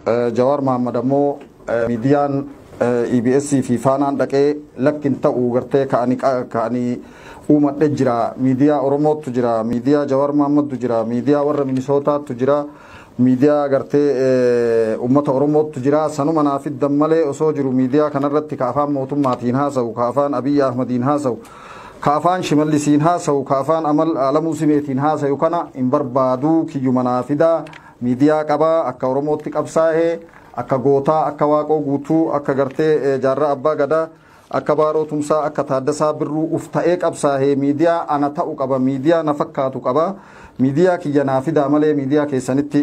Jawaar Mahammad ammoo miidiyaan EBS fi Faanaan dhaqee lakkin ta'uu gartee ka'anii uumadhe jira. Miidiyaa Oromootu jira, miidiyaa Jawaar Mahammadtu jira, miidiyaa warra Minisootaatu jira, miidiyaa gartee uummata Oromootu jira. Sanuma naa fiddan malee osoo jiru miidiyaa kanarratti ka afaan mootummaatiin haasa'u, ka afaan Abiyyi Ahmadiin haasa'u, ka afaan Shimallisiin haasa'u, ka afaan Amal Alamuu Simeetiin haasa'u kana hin barbaaduu, kiyyuma naa fidaa. Miidiyaa qabaa, akka Oromootti qabsaa'ee, akka gootaa, akka Waaqoo Guutuu, akka gartee Jaarraa Abbaa Gadaa, akka Baaroo Tumsaa, akka Taaddasaa Birruu uf ta'ee qabsaa'ee miidiyaa ana ta'u qaba, miidiyaa na fakkaatu qaba, miidiyaa kiyya naa fidaa malee miidiyaa keessanitti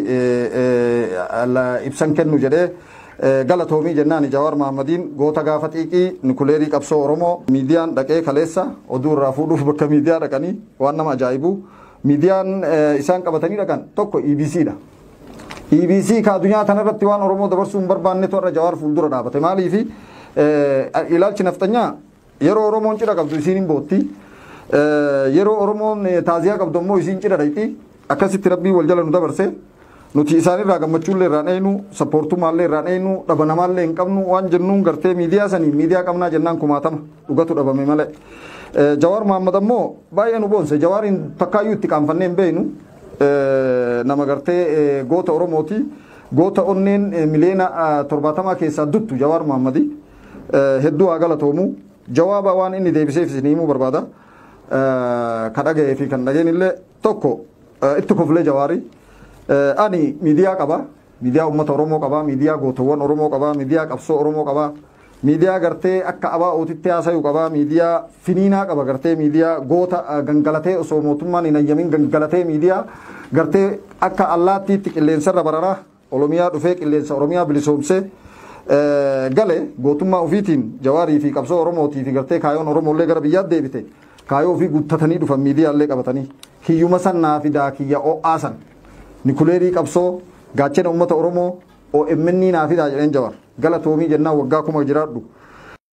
ibsan kennu jedhee. Galatoomii jennaan Jawaar Mahaammadiin, goota gaafa xiiqii, nikuleerii qabsoo Oromoo. Miidiyaan dhaqee kaleessa oduu irraa fuudhuuf bakka miidiyaa dhaqanii waan nama ajaa'ibu miidiyaan isaan qabatanii dhaqan tokko EBC dha. EBC ka addunyaa tanarratti waan Oromoo dabarsuu hin barbaannetu irra Jawaar fuuldura dhaabate. Maaliifi ilaalchi nafxanyaa yeroo Oromoon cidha qabdu isiin hin bootti. Yeroo Oromoon taaziyaa qabdu ammoo isiin cidha dhaqxi. Akkasitti Rabbii wal jala nu dabarse. Nuti isaanirraa gammachuullee irraan eeynu, sappoortummaallee irraan eeynu, dhaba namaallee hin qabnu waan jennuun gartee miidiyaa sanii miidiyaa qabnaa jennaan kumaatama dhugatu dhabame malee. Jawaar Mahammad ammoo baay'ee nu boonse. Jawaariin takkaayyuu itti qaanfannee hin beeynu. Nama gartee goota Oromooti. Goota onneen miliyoona 70 keessaa duttu Jawaar Mahammadi. Hedduu haa galatoomu. Jawaaba waan inni deebiseef isin himuu barbaada. Ka dhaga'ee fi kan dhageen illee tokko itti koflee Jawaari. Ani miidiyaa qaba. Miidiyaa uummata Oromoo qaba. Miidiyaa gootawwan Oromoo qaba. Miidiyaa qabsoo Oromoo qaba. Miidiyaa gartee akka abaa'ootitti haasa'u qaba. Miidiyaa finiinaa qaba, gartee miidiyaa goota gangalatee osoo mootummaan hin ayyamin gangalatee, miidiyaa gartee akka allaattiitti qilleensarra bararaa Oromiyaa dhufee qilleensa Oromiyaa bilisoomsee gale gootummaa ofiitiin Jawaarii fi qabsoo Oromootii fi gartee kaayoon Oromollee gara biyyaatti deebite, kaayoo ofii guuttatanii dhufan, miidiyaallee qabatanii kiyyuma san naa fidaa, kiyya o'aa san, nikuleerii qabsoo, gaachana uummata Oromoo, OMN naa fidaa jedheen Jawaar. Galatoomii jennaan, waggaa 1000 jiraadhu.